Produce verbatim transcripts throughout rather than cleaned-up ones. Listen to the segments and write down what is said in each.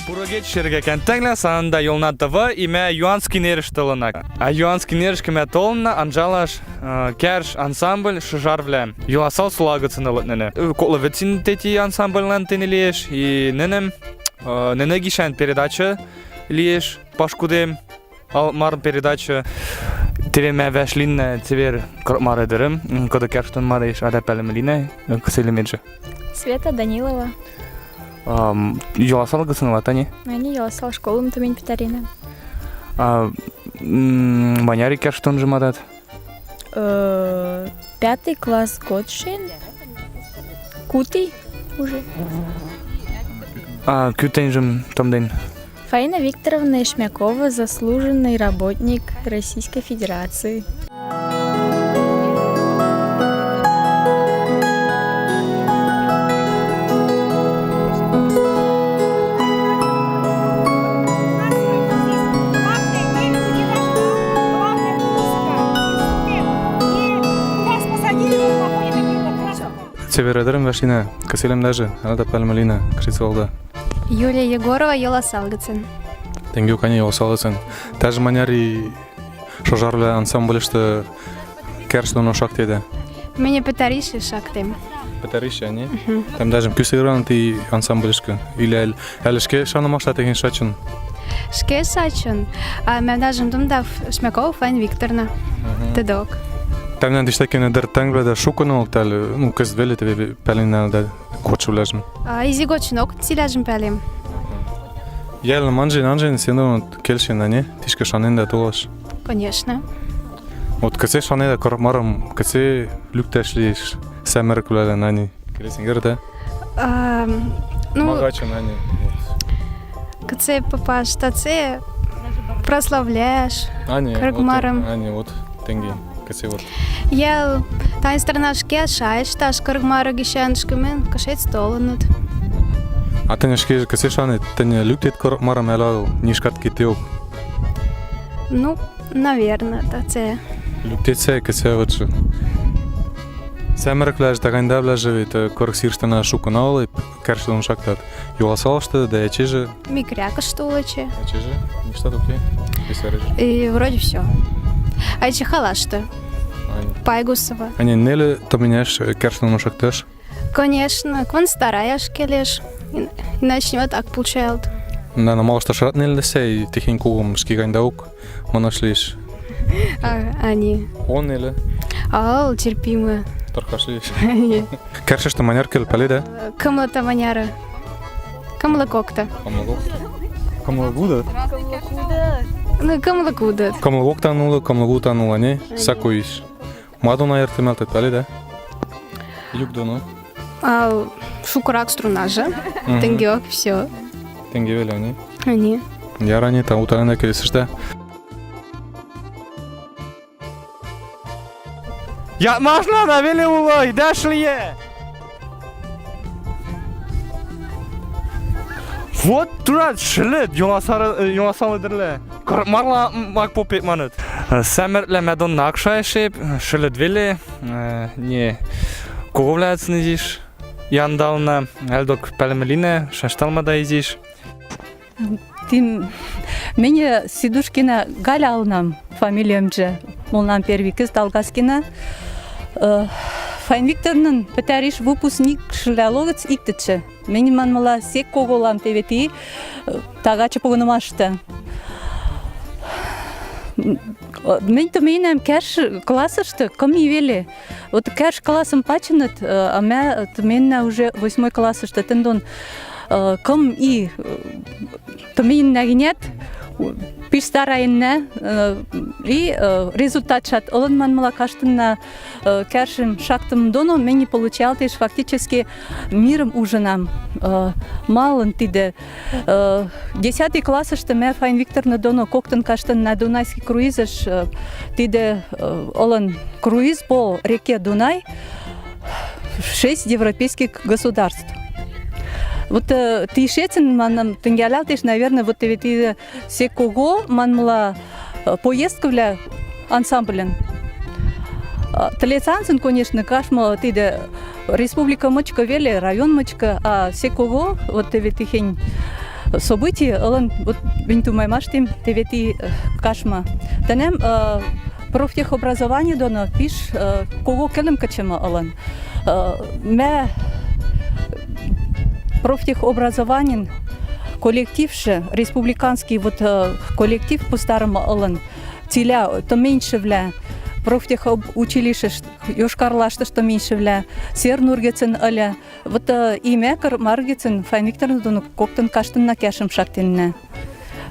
Пурыгечы, шергакан тангла, санында Ёлна ТВ, и мя Юанский нерыштӧ ылына. А Юанский нерышкӧ мя толына анжалаш, э, «Кярш» ансамбль «Шыжарвлӧ». Йоласал сола гыцын ылыт нинӧ. Э, коклы вит син тӧти ансамбльлӧн тӧні лиэш, и нинӧм, э, нинӧ гишан передача лиэш, пашкудем. Ал марын передача, теве мя вашлинна цевер кор-, мары дырӧм, м, кода кярштон мары эш, ада палем линӧ, э, кыцелемеджы. Света Данилова. Ам, йоласал гыцын ылат, ани? Ани, йоласал, школам тӧмин петарина. А, м, маняри кярштонжы мадат? Э, пятый класс годшен. Кутый уже. А кытенжым томден? Фаина Викторовна Ишмякова, заслуженный работник Российской Федерации. Цевер дырӧм вашлинӧ, кыцелемдажы, ада палем линӧ, кыцелӧда. Юлия Егорова, йоласал гыцын. Тэнге ук ани йоласал гыцын. Тажы маняри «Шыжарвлӧ» ансамбльышты кярш доно шактеда? Мыйын петариш шактем. Петариш, ани? Мгм. Там даже кӧсъян ті ансамбльышкӧ? Или эл-, эл ышке шанымашта техень шачын? Ышке шачын. А мя даже думда Ишмякова Фаина Викторовна. Мгм. Тӧдок. Там даже тіштӧкӧн дыр тангвлӧда шукӧн ӧлтӧл, ну, кӧсъявлі теве пален нӧлда. Кочывлажын. А, изи годшен ок цилажын палем. Ялын анжен, анжен, сенок кельшен, ани? Тішкӧ шанен да толаш. Конечно. Вот кыце шанеда, кор-, марым, кыце лӱктӧ шлиш сямӧрвлалӧн, ани? Келесен гӧрда? А, ну, магачын, ани? Вот. Кыце попаш, таце прославляш. Ани, кырык вот, марым. Ани, вот. Тенге, кыце вот. Я, тань страна ышке шайышташ кырык мары гишан, ышкымын кышец толыныт. А тань ышке кыце шанет, тань лӱктет кырык марым али нишкат китеок? Ну, наверное, таце. Лӱктет сэ, кыце вот же. Сямӧрвлажы, таганьдавлажы ведь, э, кырык сирыштана шукӧн ӧлӧ, кярш доно шактат. Йоласалышты да эче жӧ. Микрякышты улӧ эче. Эче жӧ? Ништӧ уке? Весереш. И вроде всё. А эче халашты. Ани. Пайгусова. Ани, нелӧ тӧминяш, э, кярш доно шакташ? Конечно, кван стараяш келеш. Ин-, иначе вот так получалт. Да, но мало что шрат нелӧ сэ, и техень когом шкиганьдаук. Мыношлиш. А, ани. Он или? Ал, терпимы. Тархашлиш. Ани. Кяршышты маняр кел паледа? Кымлы та маняры. Кымлы кокты. Кымлы кокты. Кымлы кудыт. Ну, кымлы кудыт. Кымлы коктан улы, кымлы кудытан улы, не? Ани. Сакуиш. Ма доно айыртемалтат, паледа? Юк доно. А, шукырак струнажы. Мгм. Тенге ок, всё. Тенге веле, ани? Ани. Яра, ани, та утарена келесыш да. Я, можно на веле улой, дашь ли е? Вот тура шылет, йоласары, э, йоласалы дырле. Кор-, марла, м, мак попет маныт. Э, сямӧрвлӧ мя донна ак шайышт, э, шылет веле, э, не коговлаятся изиш. Яндална, альдок палем линӧ, шашталмада изиш. Тим, мыйын Сидушкина Галя ылнам, фамилиямджы. Мон ылнам первый кыз Долгаскина. Э, Фаина Викторовнан петариш выпускникшывлалӧн гӧть иктӧтчӧ. Мыйын манмыла сек кого ылам теве ті, э, тагачы погынымашты. М, э, мыйын тӧминам кярш классышты кым и веле. Вот кярш классым пачыныт, э, а мя тӧминам уже восьмой классышты. Тӧдӧн, э, кым и, э, тӧминам гинят, пиш стараенна, э, и, э, результатшат ылын, манмыла, каштынна, э, кяршым шактым доно мыйын получалтеш фактически мирым ужынам, э, малын тидӧ. Э, десятый классышты мя Фаина Викторовна доно коктын каштынна Дунайский круизыш, э, тидӧ, э, ылын круиз по реке Дунай, шесть европейских государств. Вот, э, ті шетсӧн мыным тӧдӧлалтеш, наверное, вот теве ті сек кого, манмыла, э, поездкывлӧ ансамбльын. А, тӧлетсӧ анзын, конечно, кашмӧ тидӧ республика мычкы веле, район мычкы, а сек кого, вот теве тіхень Событие ылын, вот, мынь тумаймаштем, теве ти, э, кашма. Тӧнӧм, э, профтехобразование доно пиш, э, кого кӧлӧм кычымы ылын. Э, мӧ профтехобразованиын коллектившы, республиканский вот, э, коллектив постарымы ылын. Цилаӧ тӧменьшывлӧ, профтехоб-, училищеш Йошкар-Олаштыш тӧменьшывлӧ, Сер-Нур гицын ыльӧ. Вот, э, и мӧ кӧр мар гицын Фаина Викторовна доно коктын каштын на кешым шактеннӧ.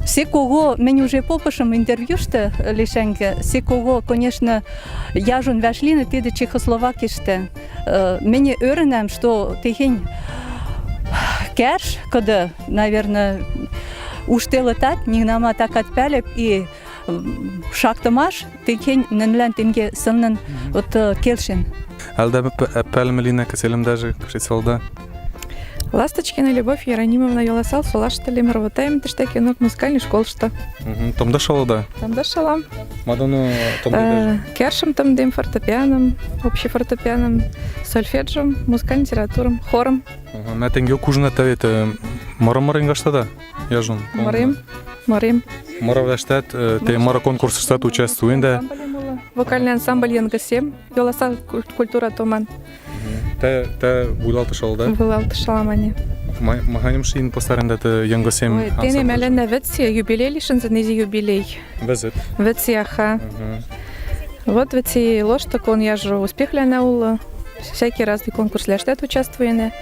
Сӧ кого, мынь уже попышым интервьюшты, э, лишенге, сӧ кого, конечно, яжон вашлины тидзи Чехословакиштӧ. Э, мынь ӧрынам, что тыхень кеш, кыды, наверное, уж тӧлы тат, нинамат акат палеб и, м, шактымаш, тыхень нинлӧн тенге сӧмын вот, э, кельшен. Али да п-, э, пӧльмӧ линӧ, кыцелӧм даже, кыцелӧм да. Ласточкина Любовь Еронимовна Йоласал, Олаштӧ лим, ровотаем тыштӧкенок музыкальный школышты. Мгм. Томдышалада? Томдышалам. Мадоно томдышалада? Э, кершӧм томдем фортепианом, общий фортепианом, сольфеджиом, музыкальный литературам, хором. Ага, мӧ тенге кужна тӧвет, э, мырым-мырым гашта да? Яжон. Мырым, мырым. Мырывлаштат, э, тӧ мыры конкурсыштат участвуйнда? Вокальный ансамбль «Йӧнгӧсем», Йоласал куль-, культура томан. Мгм. Тӧ, тӧ вуйлатышалада? Вуйлатышалам ани. Ма-, махань шин постаренда тӧ «Йӧнгӧсем» ансамбль? Ой, тэнӧ мӧлӧнӧ вӧтсӧ юбилей лишинзы, незі юбилей. Вӧзыт? Вӧтсӧ, аха. Мгм. Вот вӧтсӧ лошты, кӧн яжо успехлӧн на улы. Всякий разный конкурсвлаштат участвуйны.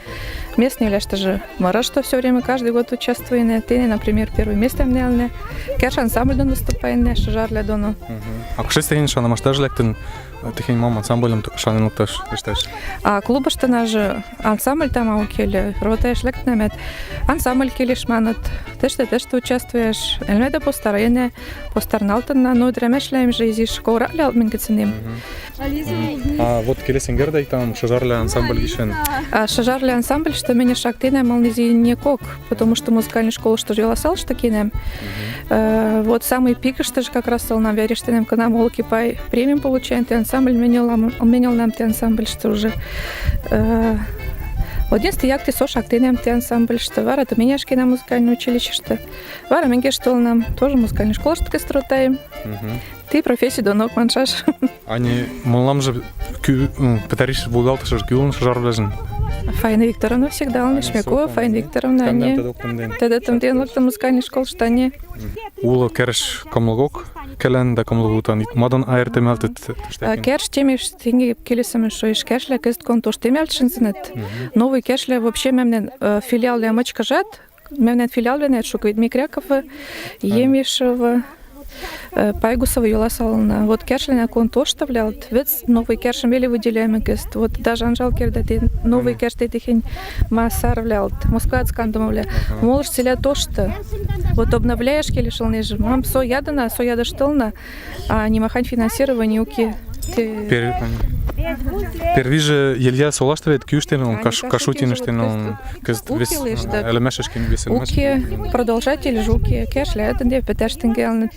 Местныйвлаштӧ жӧ мӧрӧ, что всё время, каждый год участвуйны. Тэнӧ, например, первый местом нелны. Керш ансамбль доно выступайны, шӧжарвлӧ доно. Мгм. А кыдз тыхень шанымаш даже лэктін, тыхень мам ансамбльым т-, шанен лыкташ, лыкташ? А клубышты на жӧ ансамбль тама уке ли, ровотаяш лэктінам, мед ансамбль келеш маныт. Тыштӧ, тыштӧ участвуйнам. Ӧльмӧдӧ постаренӧ, постарналтӧны, но дрӧмешляем жӧ изиш, кӧраллям мыйкӧ сыним. Мгм. А вот келесен кердайт, там шӧжарвлӧ ансамбль гишӧн. А шӧжарвлӧ ансамбль, что мӧн шактенӧ, мӧлӧнзі некок, потому что музыкальный школышты Йоласалышты кенӧм. Мгм. Э, вот самый пикыштыжӧ как раз ӧлнам варежтӧнӧм, кӧнам олки пай премим получаем, ти ансамбль мӧн ӧлнам, мӧн ӧлнам ти ансамбльышты уже. Э, одиннадцатый якте со шактенӧм ти ансамбльышты, вара тӧ меняш кенӧм музыкальный училищешты. Вара мӧн гешт ӧлнам, тоже музыкальный школышты кестротай. Мгм. Ти профессия донок маншаш. Ани, мӧлӧнам жӧ кӱ-, м, петариш вуйлатышыжы, кӱ ӧлӧн шӧжарвлӧжын? Фаина Викторовна всегда ӧлнам, Шмякова Фаина Викторовна, ани. Тӧдӧ тӧдӧм, тӧдӧм локтӧ музыкальный школыштӧ, ани. Улы керш кымлыгок кӧлӧн да кымлыгутан. Мадын айыртӧмалтыт? А, керш тэмеш, тэнге келесӧмӧн шоиш, кершлӧн кӧзыт кӧн тӧжтӧмалтшинзыныт. Мгм. Новый кершлӧн вообще мемнан, э, филиалвлӧ мычкыжат, мемнан филиалвлӧ, нӧ шукӧй Микряков, Емешев, э, Пайгусов, Йоласалын. Вот кершлӧн кӧн тӧжтӧмлалт, вӧт новый кершӧм веле выделяемӧн кӧзыт. Вот даже анжал кердат, новый керш тӧ тыхень ма сарвлалт, Москваысь кандымывлӧ. Ага. Молыштсӧ лӧ тӧжтӧм. Вот обновляешь келеш ӧлнам жӧ. Мам, со ядын на, со ядыштӧ ӧлнам. А нимахань финансирование уке. Тӧ- Пер-, Первижӧ Ельяс олаштӧ вед киыштӧн ӧлнам, Каш-, Кашутинштӧн ӧлнам, кӧзыт вес, ӧлӧмашкӧд вес. Уке, продолжатель жӧ уке, кершлӧн тӧдӧ петаштӧн гелнат.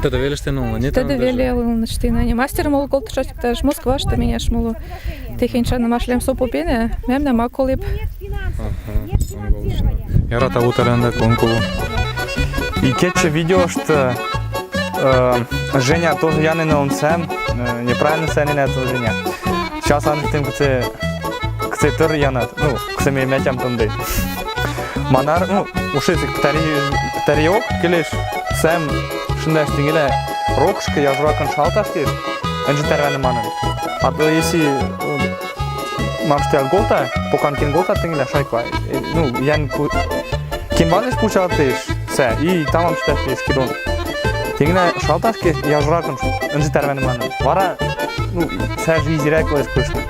Тӧдӧ велештӧн ӧлнам, не? Тӧдӧ велештӧн ӧлнам, не. Мастер мол колтышаш, таш Москваштӧ меняш мол. Тыхень шанымашлӧн со попенӧ, мемнам ма колӧ. Ага, он голышна. Ярата утаранда конку. И кече видеоштӧ, э, Женя тоже янын ӧлнам, э, неправильно сэнинат, Женя. Сейчас анжыктім, кыце, кыце тӧр янат, ну, кыце ме мятям тымды. Манар, ну, уши сик птари, птариок, келеш, сэм шындаштӧ геле рокышкӧ, яжоракын шалташтӧ, ӧнджы тӧрвеныманын. А то если, э, мам штӧл голта, покан кин голта тынгылӧ шайква. Э, ну, ян ку-, кин вазысь пучалтыш, сэ, и тамам штӧл пиш кидон. Тынгылӧ шалташ ке, яжоракын ӧнджы тӧрвеныманын. Вара, ну, сэ жи изирак лэш кышны.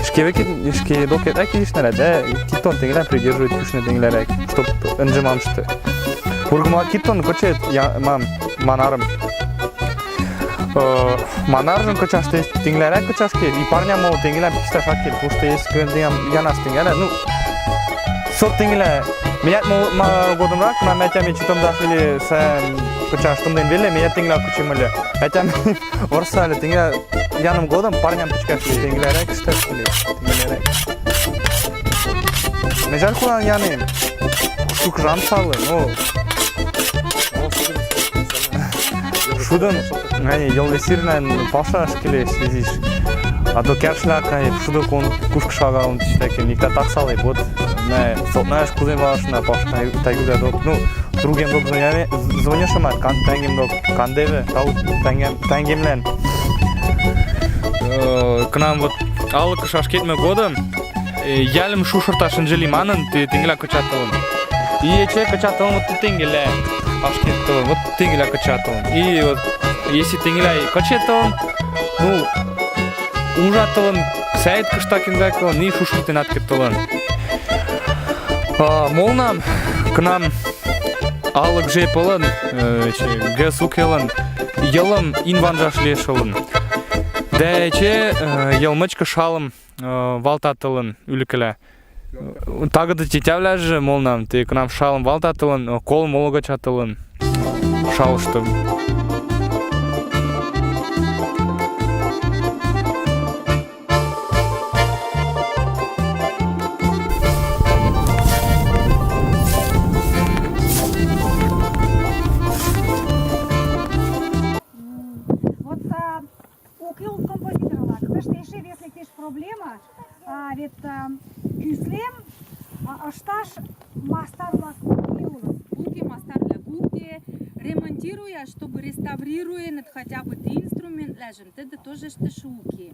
Шке векет, шке докет ак изишнеле, да, китон тынгылӧ придерживать кышны тынгылӧ рэк, чтоб ӧнджы мам штӧ. Ургыма китон кочет, я, мам, манарым. Э, манаржын кычаш, тынгылӧ рэк кычаш ке, и парням мол тынгылӧ пишташ ак кел, пушты есть кӧн тынгылӧ янаш тынгылӧ, ну, со тынгылӧ, меят мол, ма, годым рак, ма, мятям и читом даш или сэ кычаш тымдын веле, меят тынгылӧ кычим ыльы. Мятям ворсалі, тынгылӧ яным годым парням пичкаш, тынгылӧ рэк, штэ, тынгылӧ рэк. Ме жаль кулан яным. кушкыш ам салы, но шудым, ай, Йылвесирнан палшаш келеш изиш. А то кешнак, ай, шуды кун кушкыш агыл, тиштакен, никак ак салы, вот, нэ, со-, знаешь, кузен валаш на палшаш тайгуля док, ну, другем док звоня-, звонишь, мат, кан-, тангем док, кандевы, тау тангем-, тангемлан. Э, к нам вот алыкыш ашкедмы годым, э, йӧлым шушырташ ынжы ли манын, тэ-, тенгелля кычатылын. И эче кычатылын, вот тэ тенгелля ашкедтылын, вот тенгелля кычатылын. И вот, если тенгелля кычетылын, ну, ужатылын, саид кыштакен векылын, и шушыртен ат кердтылын. А, молнам, к нам алык жеп ылын, э, эче ГЭС уке ылын, йылым ин ванжаш лиэш ылын. Дэ эче, э, йыл мычкы шалым, э, валтатылын ӱлыкыла. Тагыд тетявлажы молнам, тэ к нам шалым валтатылын, э, кол молы кычатылын шалыштым. Вот, а, уке улы композиторлан, кыштышы вес ликтеш проблема, а, вет, а, кӱслем, а, ӧшташ мастарвлак уке улы. Уке мастарвлак уке, ремонтируя, чтобы реставрируя, хотя бы тэ инструментвлажым, тӧдӧ тоже ӧштышы уке.